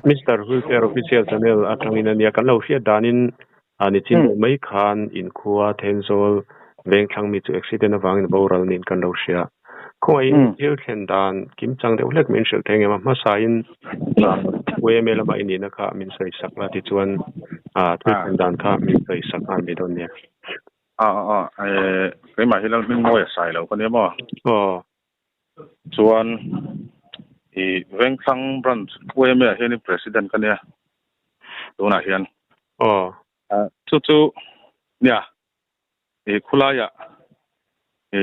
Mister Wheelchair Official Channel atangin a nia. Kan lo hriat danin a nichin deuh mai khan inkhua Thenzawl vengthlang mi chu accident avangin boral niin kan lo hria. Khawngaihin thil thlen dan kimchang deuh hlek min hrilh thei ngem a, hmasain YMA lama i nihna kha min sawi sak la tichuan thil thlen dan kha min sawi sak nghal mai dawn nia. A a a keimah hi Lalhmingmawia sai lo ka nia maw? Aw. Chuan i Vengthlang branch YMA ah hian i president ka nia tunah hian. Aw. Chu chu nia i khulaiah i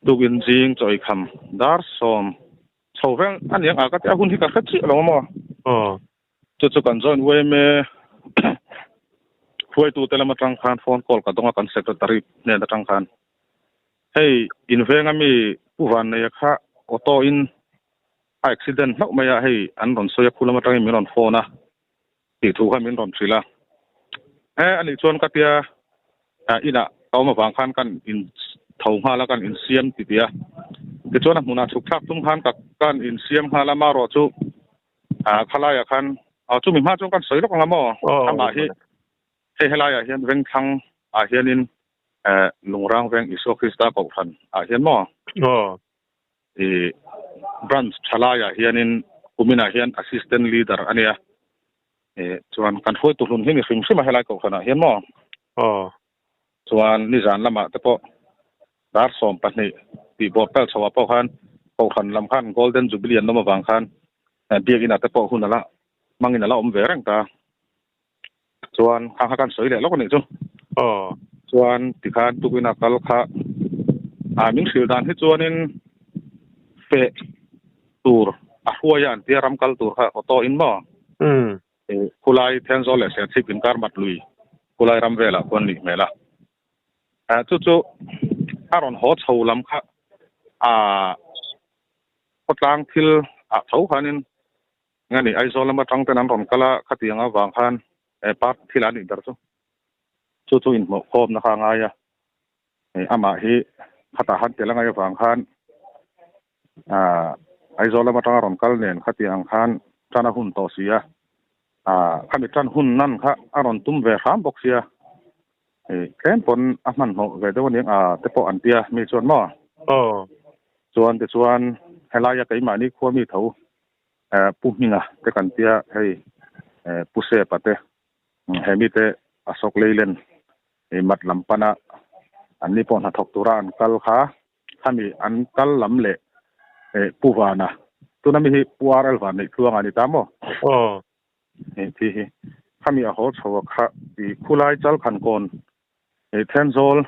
tukin zing chaw eikham dar sawm chho veng a ni ang a ka ti a hun hi ka hre chiah lo maw? Aw. Chu chu kan join YMA hruaitute lam atang khan phone call ka dawng a kan secretary hnen atang khan. Hei inveng a mi Pu Vanneia kha auto in a accident hlauh mai a hei an rawn sawi a khu lam atangin min rawn phone a tih thu kha min rawn hrilh a. He anih chuan ka tia inah ka awm avang khan kan in tho nghal a kan insiam ti ti a. Tichuan a hmunah chhuk thlak tum khan ka kan insiam nghal a marawh chu Khalaiah khan chumi hma chuan kan sawi lawk ang a maw? Amah hi hei helaiah hian Vengthlang ah hianin Lungrang Veng Isua Krista Kohhran ah hian maw? I branch thalaiah hianin kuminah hian assistant leader a nia. Chuan kan hruaitu hlun hi ni hrim hrim a helai Kohhran ah hian maw? Chuan nizan lamah te pawh dar 12 tih bawr pel chhoah pawh khan Kohhran lam khan Golden Jubilee an awm avang khan Biakinah te pawh hun ala hmangin ala awm ve reng ta. Chuan khang kha kan sawi leh lawk a nih chu. Chuan tikhan tukin a kal kha a min hrilh dan hi chuanin feh tur a hruai a an tia ram kal tur kha auto in maw? Khulai Thenzawl leh Serchhip inkar mat lui khulai ram velah khuan nih hmel a. Chu chu a rawn haw chho lam kha a khawtlang thil ah tho khanin nge ni Aizawl lama tang ten an rawn kal a, khatiang avang khan party thil a nih ber chu. Chu chu inhmuhkhawmna kha a ngai a, amah hi khatah han tel a ngaih avang khan Aizawl lam atanga rawn kal nen khatiang khan tan a hun tawh si a, khami tan hun nan kha a rawn tum ve hram bawk sia, tlem pawn a hmanhmawh ve deuh aniang a te pawh an tia mi chuan maw? Chuan tichuan helaia keimahni khua mi tho Pu Hminga te kan tia hei Pu Sepa te he mite Ashok Leyland mat lam pana anni pawh hnathawk tura an kal kha Khami an kal lam leh Pu Vana, tuna mi hi Pu RL Van neih tluang a ni ta maw? Aw. Hei thi hi khami a haw chho a kha i khulai chal khan kawn i Thenzawl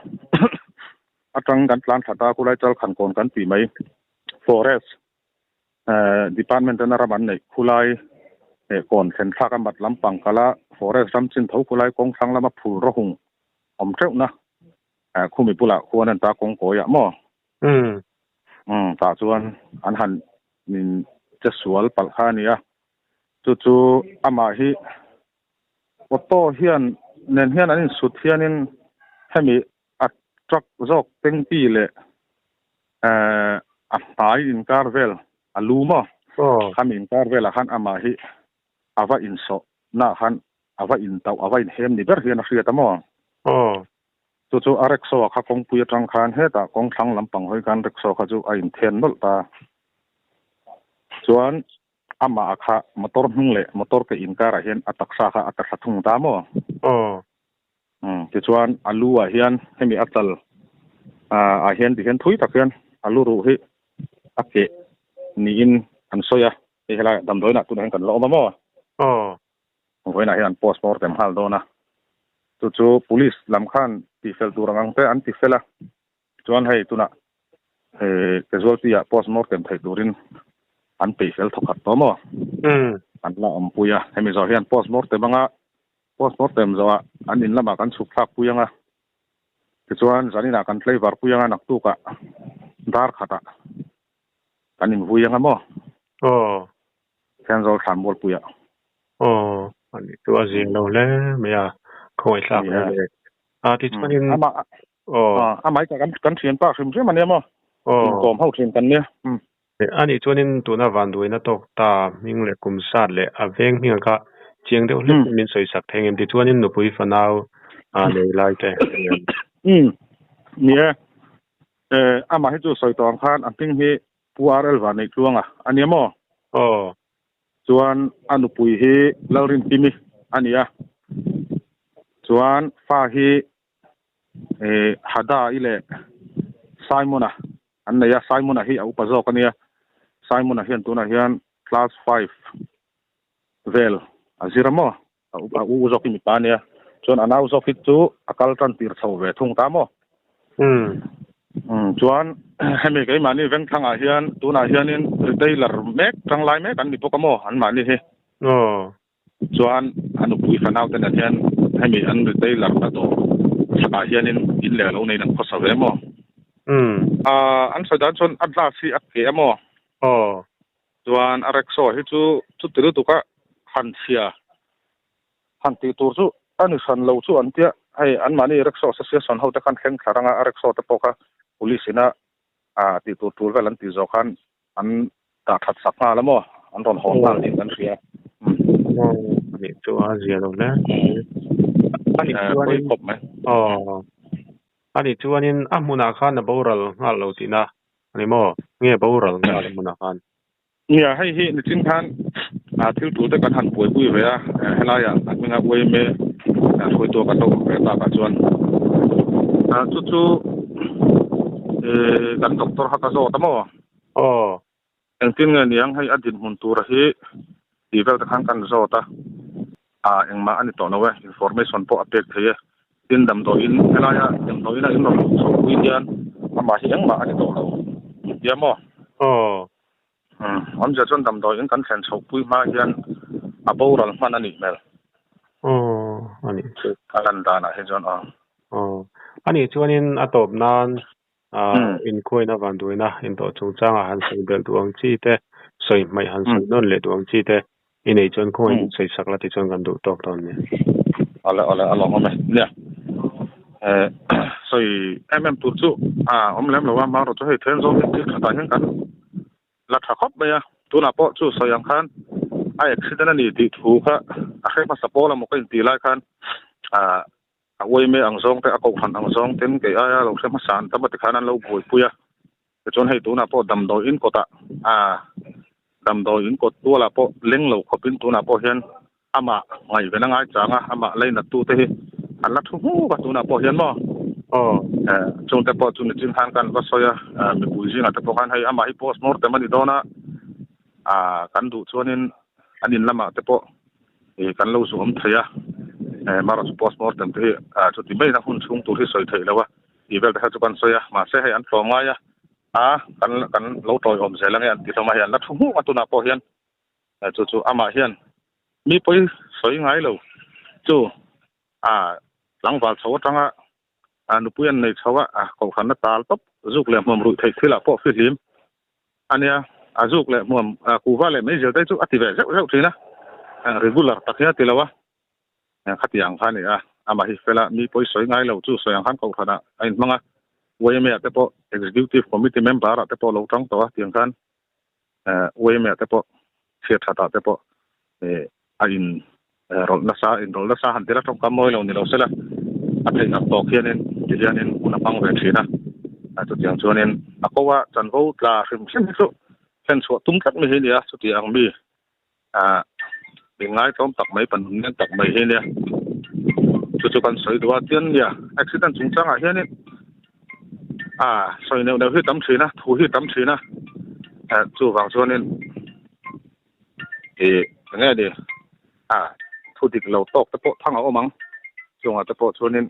atang kan tlan thla ta khulai chal khan kawn kan tih mai forest department atana ram an neih khulai kawn thlen thlak a mat lampang kala forest ram chin tho khulai kawng thlang lama phul rawhung awm teuhna Khumi bulah khuan an ta kawng kawi ah maw? Umm tah chuan an han min che sual palh kha a ni a. Chu chu amah hi auto hian nen hian an insut hianin hemi a truck zawk tanky leh a hnai inkar vel a lu maw? Khami inkar velah khan amah hi a va insawh nah khan a va intauh a va inhem ni ber hian a hriat a maw? Chu chu a rickshaw ah kha kawngpui atang khan hetah kawng thlang lampang hawi khan rickshaw kha chu a inthen nawlh ta. Chuan amah ah kha motor hnung leh motor ke inkarah hian a taksa kha a ta thla thung ta maw? Umm tichuan a lu ah hian hemi a chal ah hian tihian thui tak hian a lu ruh hi a keh niin an sawi a, hei helai damdawiinah tunah hian kan la awm a maw? Vawiinah hian an post mortem nghal dawn a, chu chu police lam khan tihfel tur ang ang te an tifel a, chuan hei tunah casualty ah post mortem theih turin an peihfel thawkhat tawh maw? An la awmpui a, hemi zawh hian post mortem anga post mortem zawhah an in lamah kan chhuk thlak pui anga, tichuan zaninah kan tlaivar pui anga naktukah dar khatah kan invui anga maw? Thenzawl thlan Mualpuia. Aw, a nih chu a zin lo hle mai a, khawngaih thlak hle mai. A tichuanin aw. Amah hi kan thianpa hrim hrim a nia maw? Inkawm ho thin kan nia. Ani chuanin tuna vanduaina tawk ta hming leh kum sat leh a veng hming kha chiang deuh hlek min sawi sak thei ngem tichuanin nupui fanau a nei lai te. Ni e, amah hi chu sawi tawh ang khan a hming hi Pu RL Vanneih Tluanga a nia maw? Aw. Chuan a nupui hi Lalrinkimi a ni a. Chuan fa hi Hada i leh Simon-a an nei a, Simon-a hi a upa zawk a nia. Simon-a hian tunah hian class 5 vel a zir a maw? A u zawk hi mipa a nia. Chuan a nau zawk hi chu a kal tan tir chho ve thung ta maw? Chuan hemi keimahni Vengthlangah hian tunah hianin retailer mek tanglai mek an ni bawk a maw anmahni hi. Aw. Chuan a nupui fanau te nen hian hemi an retailer na dawr chhakah hianin in leh lo neiin an khawsa ve maw? An sawi dan chuan a glass hi a keh a maw? Aw. Chuan a rickshaw hi chu chuti lutuka han chhia han tih tur chu a ni hran lo chu an tia. Hei anmahni rickshaw association ho te khan thleng thla ranga a rickshaw te pawh kha police ina tih tur tul vel an tih zawh khan an dah that sak nghal a maw? An rawn hawn nghal tih kan hria. Ani chu a zia lo hle. Ani chuanin khawp mai. Aw. Ani chuanin a hmunah khan a boral nghal lo tihna ani maw? Nge boral nghal a hmunah khan? Nia, hei hi nichin khan thil tul te kan han buaipui ve a, helaiah a hminga YMA hruaitu kan lo awm ve takah chuan chu chu kan doctor kha ka zawt a maw? Aw. Engtin nge niang hei a dinhmun tura hi tih vel te khan kan zawt a, engmah a ni tawh lo e, information pawh a pek thei e. Tin damdawiin helaia damdawiin a inrawn luh chhoh pui hian amah hi engmah a ni tawh lo tia maw? Aw. Awmzia chuan damdawiin kan thlen chhoh pui hma hian a boral hman a nih hmel. Aw, a nih chu. A lan danah hi chuan aw. Aw, a nih chuanin a tawp nan inkhuaina vanduaina intawh chungchangah han sawi belh duh ang chi te, sawi hmaih han sawi nawn leh duh ang chi te i nei chuan khawngaih in sawi sak la ti chuan kan duh tawk dawn nia. Awle awle a lawm awm e. Nia sawi em em tur chu a awm lem lo a, hmanraw chu hei then zawng hi thil thatah hian kan la tha khawp mai a. Tunah pawh chu sawi ang khan a accident a ni tih thu kha a hre hmasa pawl a maw ka intih lai khan a uaime ang zawng te, a kohhran ang zawng ten kei aia lo hre hmasa an tam a tikhan an lo buaipui a. Tichuan hei tunah pawh damdawi in kawtah damdawi in kawt tualah pawh leng lo khawpin tunah pawh hian amah ngaihven a ngai chang a, amah lainat tute hi an la thu hmuk a tunah pawh hian maw? Aw. Chungte pawh chu nichin khan kan va sawi a, mipui zingah te pawh khan hei amah hi post mortem a ni dawn a, kan duh chuanin an in lamah te pawh kan lo zu awm thei a, marawh chu post mortem te hi chuti maina hun chhung tur hi sawi theih lo a, tih vel te kha chu kan sawi a, mahse hei an tlawm ngai a, a kan kan lo tawiawm zel ange an ti hlawm a, hei an la thu hmuh a tunah pawh hian chu chu amah hian mi pawi sawi ngai lo chu a tlangval chho atanga a nupui an nei chho a, a kohhranna tal tawp zuk leh hmuam ruih theih thilah pawh fihlim a nia, a zuk leh hmuam kuhva leh meizel te chu a ti ve zeuh zeuh thin a, regular tak hian a ti lo a. Khatiang kha a ni a, amah hi fela mi pawi sawi ngai lo chu sawi ang khan kohhranah a inhmang a, YMA ah te pawh Executive Committee member ah te pawh lo tang tawh a, tiang khan YMA ah te pawh chhiat that ah te pawh a in rawlh nasa, inrawlh nasa han tila tawngkam mawi lo ni lo sela a theih ang tawk hianin ti hianin hun a hmang ve thin a, chutiang chuanin a ko a chanvo tla hrim hrim hi chu hlenchhuah tum tlat mai hi a ni a, chutiang mi Mi ngaitlawm tak mai, panun lian tak mai hi nia. Chu chu kan sawi duh a, chian nia accident chungchangah hianin sawi neuh neuh hi tam thin a, thu hi tam thin a, chuvang chuanin ih eng nge ni thu dik lo tawk te pawh thang a awm ang, chungah te pawh chuanin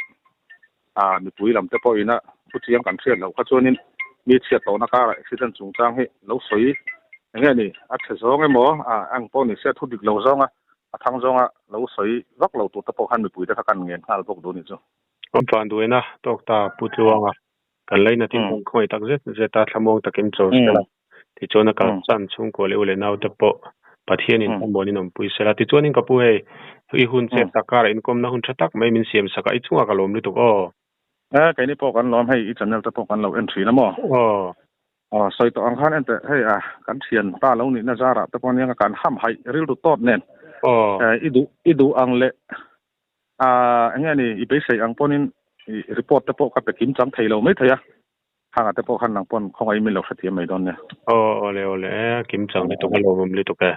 mipui lam te pawhin a thu chiang kan hriat loh kha chuanin mi chhiat tawhna karah accident chungchang hi lo sawi eng nge ni a chhe zawng emaw ang pawh ni se thu dik lo zawnga a thang zawnga lo sawi vak lo tur te pawh khan mipui te kha kan ngen nghal bawk duh a nih chu. Awm chuan duaina tawk ta Pu Tluanga kan lainatin kan khawngaih tak zet zet a thlamuang takin chaw sela tichuan a kalsan chhungkua leh u leh naute pawh Pathianin thlamuanin awmpui sela. Tichuanin ka pu hei i hun chep tak karah inkawmna hun tha tak mai min siam sak a, i chungah ka lawm lutuk aw. E, keini pawh kan lawm hei i channel te pawh kan lo en thin a maw? Aw. Soi to ang khan ente hei a kan thian ta lo ni na zara te pawh nia kan ham hai ril ru tot nen. I du ang le a enge ni i beisei ang pawnin i report te pawh ka pe kim chang thei lo mai thei a. Hanga te pawh khan nang pawn khawngaih min lo hrethiam mai dawn nia. Ole ole e kim chang ni to ka lo mum li to ke.